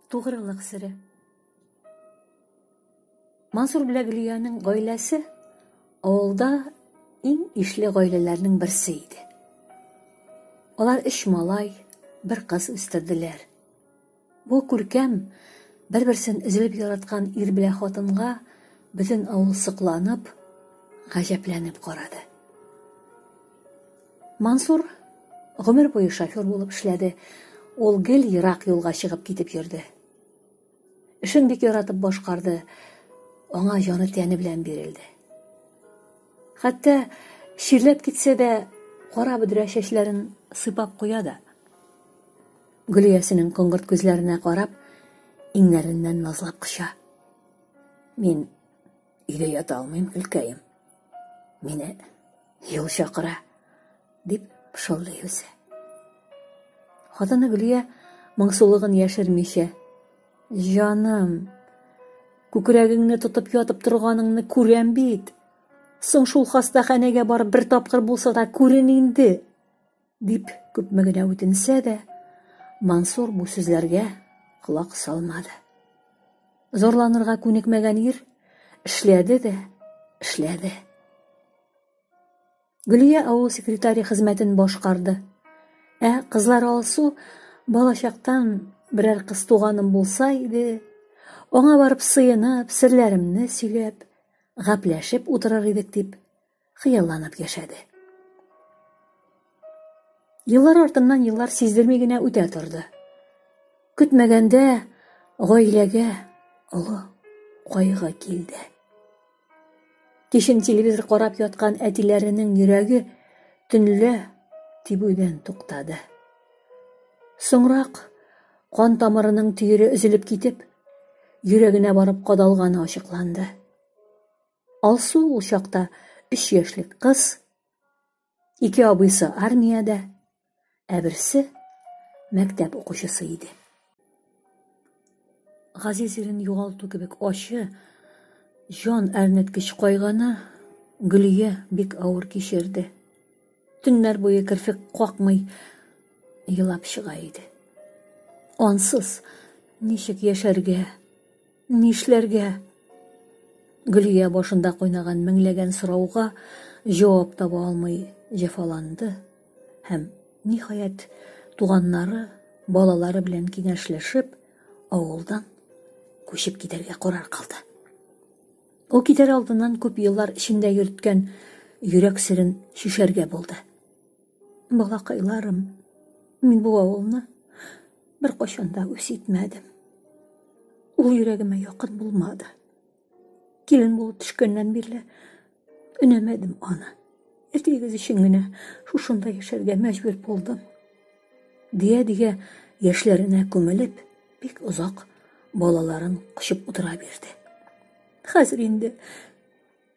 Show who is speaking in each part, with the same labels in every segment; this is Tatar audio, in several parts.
Speaker 1: Тугрылык сере. Мансур белән Гөлиянең гаиләсе авылда иң ишле гаиләләрнең берсе иде. Алар өч малай, бер кыз үстерделәр. Бу күркәм, бер-берсен өзелеп яраткан ир белән хатынга бөтен авыл сокланып, гаҗәпләнеп карады. Мансур гомер буе шофер булып эшләде. Ул гел ерак юлга чыгып китеп йөрде. Эшен бик яратып башкарды, аңа җаны-тәне белән бирелде. Хәтта чирләп китсә дә, кара бөдрә чәчләрен сыйпап куя да, Гөлиясенең коңгырт күзләренә карап, иңнәреннән назлап коча. Мин өйдә ята алмыйм, гөлкәем. Мине юл чакыра, дип пышылдый үзе. Хатыны Гөлия моңсулыгын яшермичә, "Җаным, күкрәгеңне тотып ятып торганыңны күрәм бит. Соң шул хастаханәгә барып бер тапкыр булса да күрен инде", дип күпме генә үтенсә дә, Мансур бу сүзләргә колак салмады. Зарланырга күнекмәгән ир эшләде дә эшләде. Гөлия авыл секретаре хезмәтен башкарды. Ә кызлар Алсу балачактан берәр кыз туганым булса иде, аңа барып сыенып, серләремне сөйләп, гәпләшеп утырыр идек дип хыялланып яшәде. Еллар артыннан еллар сиздерми генә үтә торды. Көтмәгәндә гаиләгә олы кайгы килде. Кичен телевизор карап яткан әтиләренең йөрәге төнлә тибүдән туктады. Соңрак кан тамырының төере өзелеп китеп, йөрәгенә барып кадалганы ачыкланды. Алсу ул чакта өч яшьлек кыз, ике абыйсы армиядә, ә берсе мәктәп укучысы иде. Газиз ирен югалту кебек ачы, җан әрнеткеч кайгыны Гөлия бик авыр кичерде. Төннәр буе керфек какмый елап чыга иде. Ансыз ничек яшәргә? Нишләргә? Гөлия башында кайнаган меңләгән сорауга җавап таба алмый җәфаланды һәм, ниһаять, туганнары, балалары белән киңәшләшеп, авылдан күчеп китәргә карар кылды. Ул китәр алдыннан күп еллар эчендә йөрткән йөрәк серен чишәргә булды. Балакайларым, мин бу авылны беркайчан да үз итмәдем. Ул йөрәгемә якын булмады. Килен булып төшкәннән бирле өнәмәдем аны. Әтиегез өчен генә шушында яшәргә мәҗбүр булдым. Дия-дия яшьләренә күмелеп, бик озак балаларын кочып утыра бирде. Хәзер инде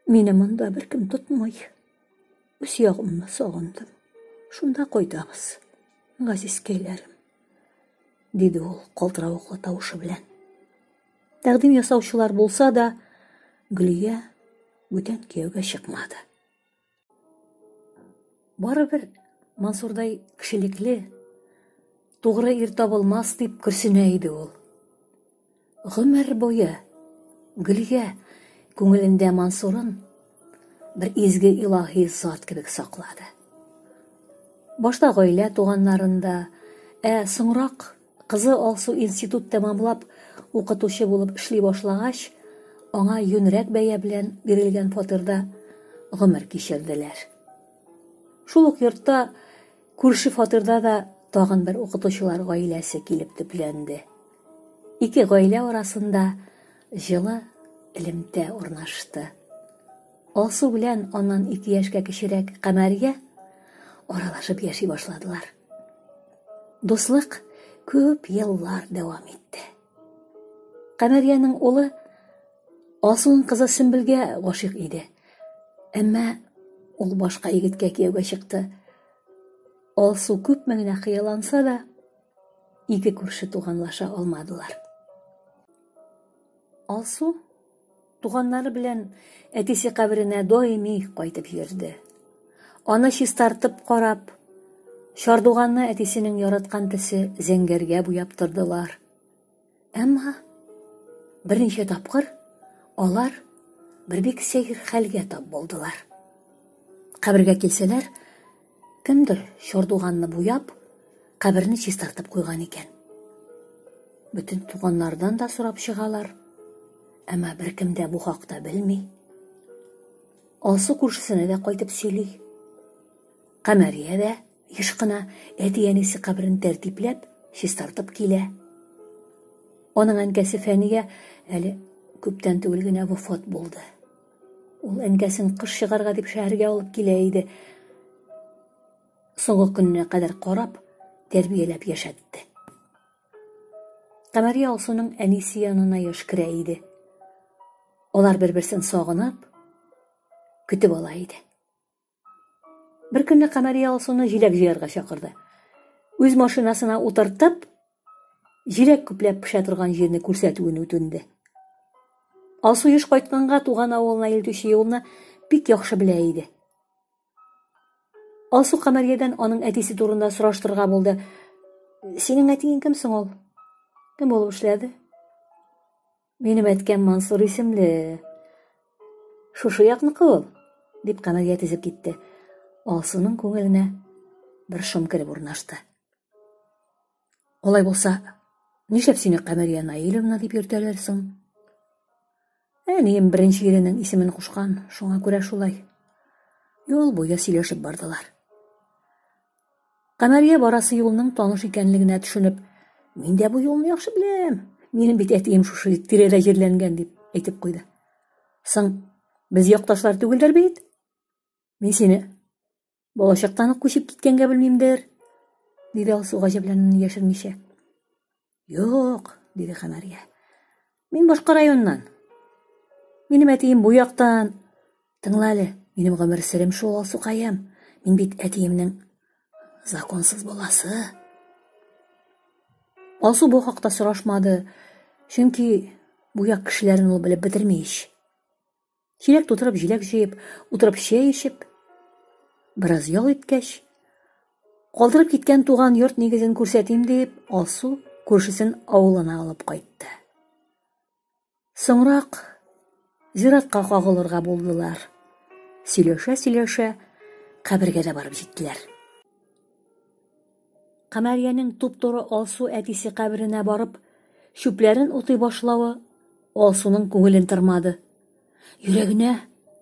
Speaker 1: мине монда беркем тотмый. Үз ягымны сагындым. Шунда кайтабыз, газизкәйләрем, диде ул калтыравыклы тавышы белән. Тәкъдим ясаучылар булса да, Гөлия бүтән кияүгә чыкмады. Барыбер Мансурдай кешелекле, тугры ир табылмас дип көрсенә иде ул. Гомер буе Гөлия күңелендә Мансурын бер изге илаһи зат кебек саклады. Башта гаилә туганнарында, ә соңрак кызы Алсу институт тәмамлап укытучы булып эшли башлагач, аңа юньрәк бәя белән бирелгән фатирда гомер кичерделәр. Шул ук йортта күрше фатирда да тагын бер укытучылар гаиләсе килеп төпләнде. Ике гаилә арасында җылы элемтә урнашты. Алсу белән аннан ике яшькә кечерәк Камәрия аралашып яши башладылар. Дуслык күп еллар дәвам итте. Камәриянең улы Алсуның кызы Сөмбелгә гашыйк иде. Әмма ул башка егеткә кияүгә чыкты. Алсу күпме генә хыялланса да, ике күрше туганлаша алмадылар. Алсу туганнары белән әтисе каберенә даими кайтып йөрде. Аны чистартып карап, чардуганны әтисенең яраткан төсе зәңгәргә буяп тордылар. Әмма берничә тапкыр алар бер бик сәер хәлгә тап булдылар. Кабергә килсәләр, кемдер чардуганны буяп, каберне чистартып куйган икән. Бөтен туганнардан да сорап чыгалар, әмма беркем дә бу хакта белми. Алсу күршесенә дә кайтып сөйли. Камәрия дә еш кына әти-әнисе каберен тәртипләп, чистартып килә. Аның әнкәсе Фәния әле күптән түгел генә вафат булды. Ул әнкәсен кыш чыгарга дип шәһәргә алып килә иде. Соңгы көненә кадәр карап, тәрбияләп яшәтте. Камәрия Алсуның әнисе янына еш керә иде. Алар бер-берсен сагынып, көтеп ала иде. Бер көнне Камәрия Алсуны җиләк җыярга чакырды. Үз машинасына утыртып, җиләк күпләп пешә торган җирне күрсәтүен үтенде. Алсу еш кайтканга туган авылына илтүче юлны бик яхшы белә иде. Алсу Камәриядән аның әтисе турында сораштырырга булды. Синең әтиең кем соң ул? Кем булып эшләде? Минем әткәм Мансур исемле. Шушы якныкы ул, дип Камәрия тезеп китте. Алсуның күңеленә бер шом кереп урнашты. Алай булса, нишләп сине Камәрия Наилевна дип йөртәләр соң? Әнием беренче иренең исемен кушкан, шуңа күрә шулай. Юл буе сөйләшеп бардылар. Камәрия барасы юлның таныш икәнлегенә төшенеп, мин дә бу юлны яхшы беләм, минем бит әтием шушы тирәдә җирләнгән, дип әйтеп куйды. Соң, без якташлар түгелдер бит? Мин сине балачактан ук күчеп киткәнгә белмимдер, диде Алсу гаҗәпләнүен яшермичә. Юк, диде Камәрия. Мин башка районнан. Минем әтием бу яктан. Тыңла әле, минем гомер серем шул, Алсукаем. Мин бит әтиемнең законсыз баласы. Алсу бу хакта сорашмады, чөнки бу як кешеләрен ул белеп бетерми ич. Чиләк тутырып җиләк җыеп, утырып чәй эчеп, бераз ял иткәч, калдырып киткән туган йорт нигезен күрсәтим дип, Алсу күршесен авылына алып кайтты. Соңрак зиратка кагылырга булдылар. Сөйләшә-сөйләшә кабергә дә барып җиттеләр. Камәриянең туп-туры Алсу әтисе каберенә барып, чүпләрен утый башлавы Алсуның күңелен тырмады. Йөрәгенә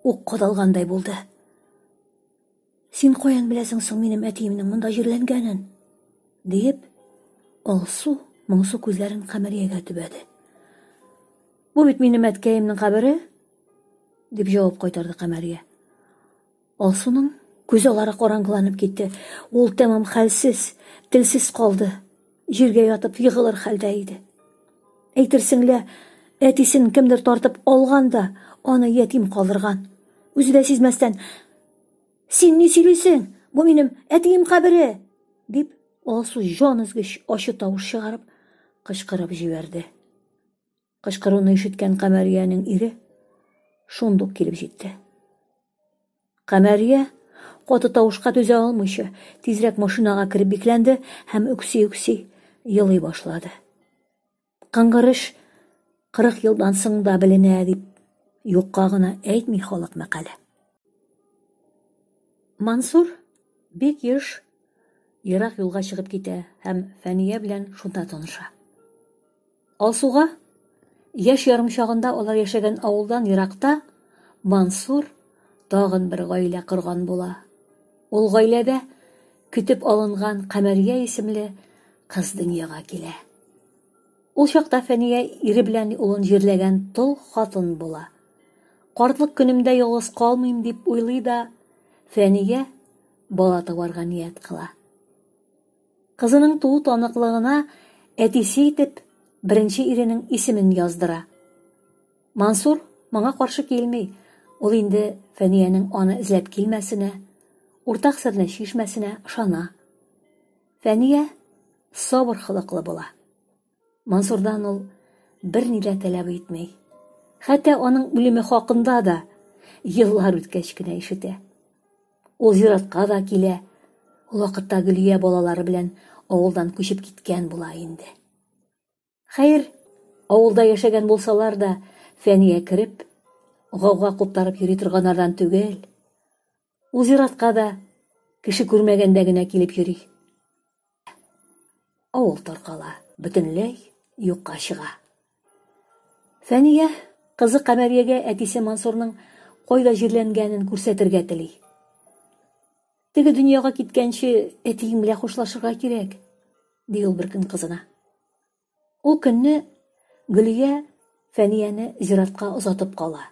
Speaker 1: ук кадалгандай булды. Син каян беләсең соң минем әтиемнең монда җирләнгәнен? диеп, Алсу моңсу күзләрен Камәриягә төбәде. Бу бит минем әткәемнең кабере, дип җавап кайтарды Камәрия. Алсуның күз алары караңгыланып китте. Ул тәмам хәлсез, телсез калды. Җиргә ятып егылыр хәлдә иде. Әйтерсең лә, әтисен кемдер тартып алган да, аны ятим калдырган. Үзе дә сизмәстән, Син ни сөйлисең? Бу минем әтием кабере! дип, Алсу җан өзгеч ачы тавыш чыгарып, кычкырып җибәрде. Кычкыруны ишеткән Камәриянең ире шундук килеп җитте. Камәрия каты тавышка түзә алмыйча, тизрәк машинага кереп бикләнде һәм үкси-үкси елый башлады. Кыңгыр эш 40 елдан соң да беленә дип юкка гына әйтми халык мәкале. Мансур бик еш ерак юлга чыгып китә һәм Фәния белән шунда таныша. Алсуга яшь ярым чагында алар яшәгән авылдан еракта Мансур тагын бер гаилә корган була. Ул гаиләдә көтеп алынган Камәрия исемле кыз дөньяга килә. Ул чакта Фәния ире белән улын җирләгән тол хатын була. Картлык көнемдә ялгыз калмыйм дип уйлый да, Фәния бала табарга ният кыла. Кызының туу таныклыгына әтисе итеп беренче иренең исемен яздыра. Мансур моңа каршы килми, ул инде Фәниянең аны эзләп килмәсенә, уртак серне чишмәсенә ышана. Фәния сабыр холыклы була. Мансурдан ул берни дә таләп итми. Хәтта аның үлеме хакында да еллар үткәч кенә ишетә. Ул зиратка да килә. Ул вакытта Гөлия балалары белән авылдан күчеп киткән була инде. Хәер, Авылда яшәгән булсалар да, Фәния кереп, гауга куптарып йөри торганнардан түгел. Ул зиратка да кеше күрмәгәндә генә килеп йөри. Авыл таркала, бөтенләй юкка чыга. Фәния кызы Камәриягә әтисе Мансурның кайда җирләнгәнен күрсәтергә тели. Теге дөньяга киткәнче әтиең белән хушлашырга кирәк, ди ул бер көн кызына. Ул көнне Гөлия Фәнияне зиратка озатып кала.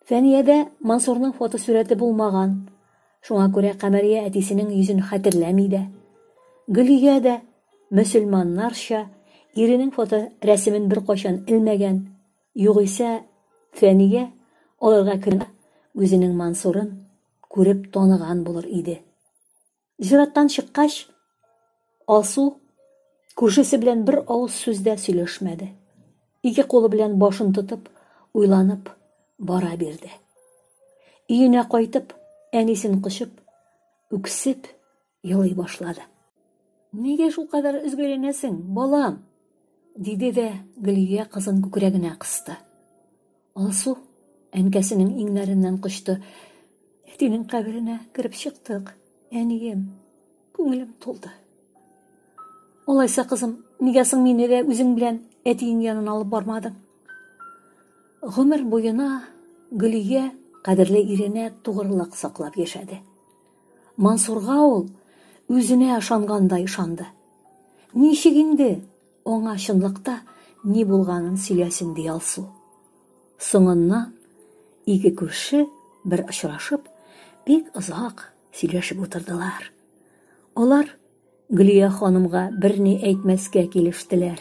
Speaker 1: Фәниядә Мансурның фотосурәте булмаган. Шуңа күрә Камәрия әтисенең йөзен хәтерләми дә. Гөлия дә мөселманнарча иренең фоторәсемен беркайчан элмәгән. Югыйсә, Фәния аларга кергәндә үзенең Мансурын күреп таныган булыр иде. Зираттан чыккач, Алсу күршесе белән бер авыз сүз дә сөйләшмәде. Ике кулы белән башын тотып, уйланып бара бирде. Өенә кайтып, әнисен кочып, үксеп елый башлады. Нигә шулкадәр өзгәләнәсең, балам? диде дә Гөлия кызын күкрәгенә кысты. Алсу әнкәсенең иңнәреннән кочты. Әтинең каберенә кереп чыктык, әнием. Күңелем тулды. Алайса, кызым, нигә соң мине дә үзең белән әтиең янына алып бармадың? Гомер буена Гөлия кадерле иренә тугрылык саклап яшәде. Мансурга ул үзенә ышангандай ышанды. Ничек инде аңа чынлыкта ни булганын сөйләсен ди Алсу. Соңыннан ике күрше бер очрашып, бик озак сөйләшеп утырдылар. Алар Гөлия ханымга берни әйтмәскә килештеләр.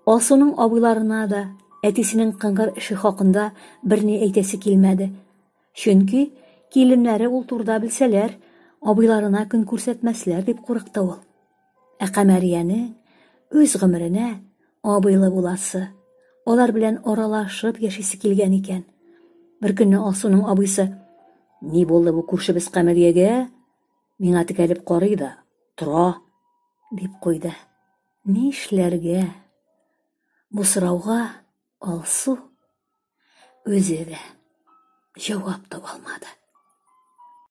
Speaker 1: Алсуның абыйларына да әтисенең кыңгыр эше хакында берни әйтәсе килмәде. Чөнки киленнәре ул турыда белсәләр, абыйларына көн күрсәтмәсләр дип курыкты ул. Ә Камәриянең үз гомеренә абыйлы буласы, алар белән аралашып яшисе килгән икән. Бер көнне Алсуның абыйсы: "Ни булды бу күршебез Камәриягә? Миңа текәлеп карый да тора", дип куйды. Нишләргә? Бу сорауга Алсу үзе дә җавап таба алмады.